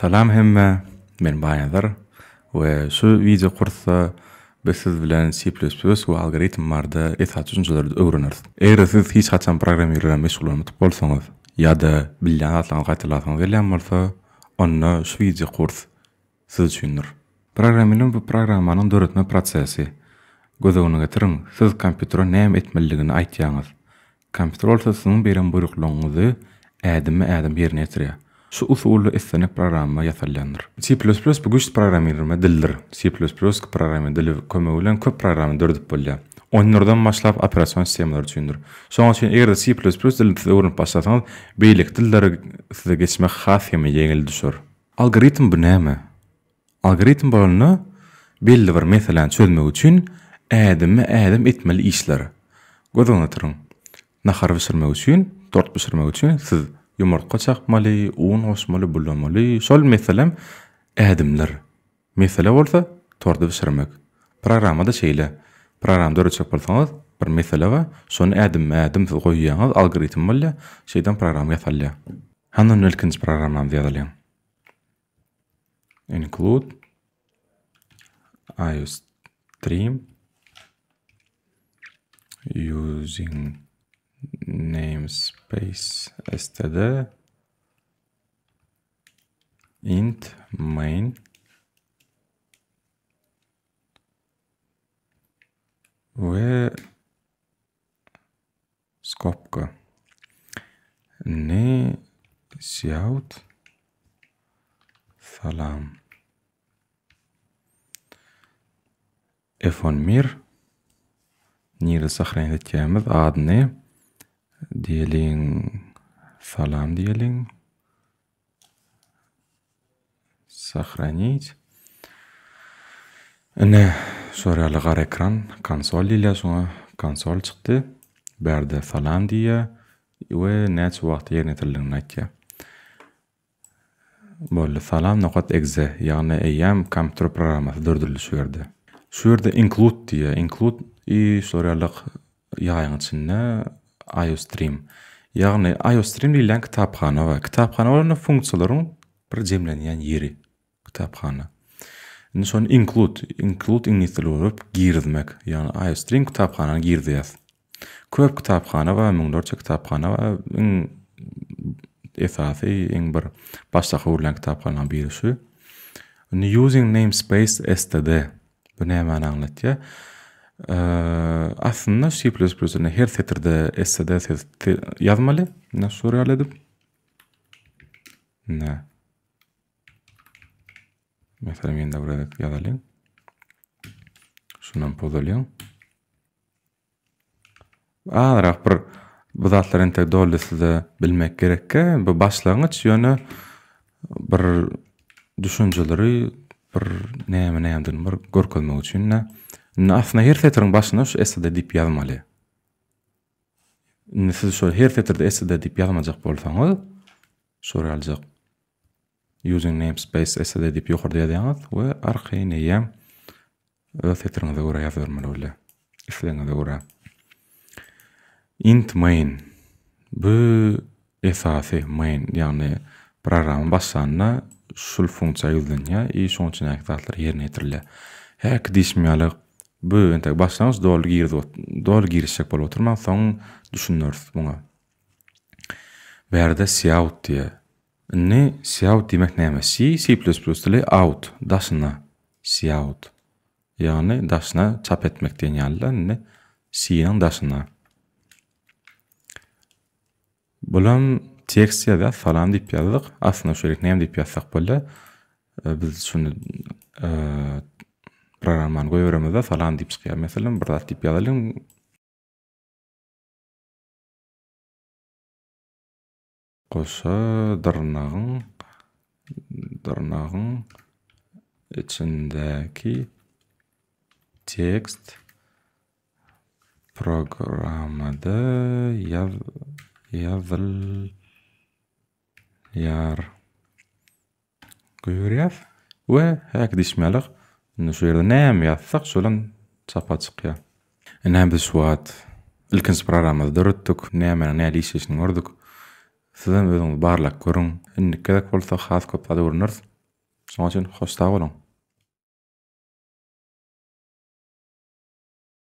Salam hemmä, men Baýnazar we şu wideo kursda biz siz bilen C++ we algoritm barada esasy düşünjeleri öwreneris. Eger siz hiç haçan programmirleme bilen meşgullanmadyk bolsaňyz ýa-da bilýän zatlaryňyzy gaýtalasaňyz gelýän bolsa, onda şu wideo kurs siz üçindir. Programmirleme bu programmanyň döretme prosesi. Göz öňüne getiriň, siz kompýutere näme etmelidigini aýtýaňyz. Kompýuter bolsa siziň beren buýruklaryňyzy ädimme-ädim ýerine ýetirýär. Şu usulda islendik programma ýasalýandyr. C++ bu güýçli programmirleme dilidir. C++ programmirleme dili kömegi bilen köp programma döredip bolýar. Oýunlardan başlap operasion sistemalar üçindir. Şonuň üçin eger-de C++ dilini siz öwrenip başlasaňyz, beýleki dillere size geçmek has hem ýeňil düşer. Algoritm bu näme? Algoritm bolanda belli bir meseläni çözmek üçin ädimme-ädim etmeli işler. Göz öňüne getiriň. Nahar bişirmek üçin, tort bişirmek üçin siz ýumurtga çakmaly, un goşmaly, bulamaly. Şol meselem ädimler. Mesele bolsa torty bişirmek. Programma-da şeýle. Programma döretjek bolsaňyz, bir mesele bar. Şony ädimme-ädim siz goýýaňyz, algoritm bolýar. Şeýdem programma ýasalýar. Hany onda ilkinji programmamyzy ýazalyň. Include iostream using namespace std int main we Skobka. Indi cout salam. F11 nirede sahranit etýärmiz adyny diýeliň salam diýeliň. Sahranit. Ine, şor ýaly gara ekran, konsol diýilýär şoňa. Konsol çykdy. Bärde salam diýýär we näçe wagt ýerine ýetirilendigini aýtýar. Boldy, salam nokat exe, ýagny eýýäm kompýuter programmasy döredildi şu ýerde. Şu ýerde include diýýär. Include i şor ýaly ýaýyň içinde iostream. Ýagny iostream diýilýän kitaphana bar. Kitaphana bolanda funksiýalaryň bir jemlenýän ýeri. Kitaphana. Indi şony include, include iňlis dili bolup girizmek. Ýagny iostream kitaphanany girizýäs. Köp kitaphana bar, müňlerçe kitaphana bar. Iň esasy, iň bir başdaky öwrülen kitaphanalaryň biri şu. Indi using namespace std. Bu nämäni aňlatýar? Aslynda C++ inde her setirde std söz ýazmaly. Ine şu ýaly edip. Ine. Meselem ýene bir gezek ýazalyň. Şundan pozalyň. Azrak bir bu zatlar entek doly size bilmek gerekkä. Bu başlangyç ýöne bir düşünjeleri bir näme nämedigini bir görkezmek üçin de. Indi aslynda her setiriň başyna şu std diýip ýazmaly. Indi siz şu her setirde std diýip ýazmajak bolsaňyz, şury aljak. Using namespace std diýip ýokarda ýazýaňyz we arkaýyn eýýäm öz setiriňize görä ýazybermeli bolýar. Islegiňize görä. Int main. Bu esasy main, ýagny programma başlanda şul funksiýa ýüzlenýär i şoň üçin zatlar ýerine ýetirilýär. Häki diýşim ýaly bu entek başlangyç doly girizip doly girişjek bolup oturmaň, soň düşüneris muňa. Bärde cout diýýär. Indi cout diýmek näme? C, C++ dili out, daşyna. Cout. Ýagny daşyna çap etmek diýen ýaly-da indi C-niň daşyna. Bulam tekst ýazýas, salam diýip ýazdyk. Aslynda şu ýerik näme diýip ýazsak bolýar. Biz şuny programmany goýberemizde salam diýip çykýar. Meselem, bir zat diýip ýazalyň. Goşa dyrnagyň dyrnagyň içindäki tekst programmada ýaz ýazylýar. Goýberýäs we häki diýişmälik indi şu ýerde näme ýazsak şolam çapa çykýar. Ine biz şu wagt ilkinji programmamyzy döretdik. Nämäniň nähili işleýşini gördük. Sizem özüňiz barlap görüň. Indiki gezek bolsa has köp zat öwreneris. Şonuň üçin hoş sag boluň.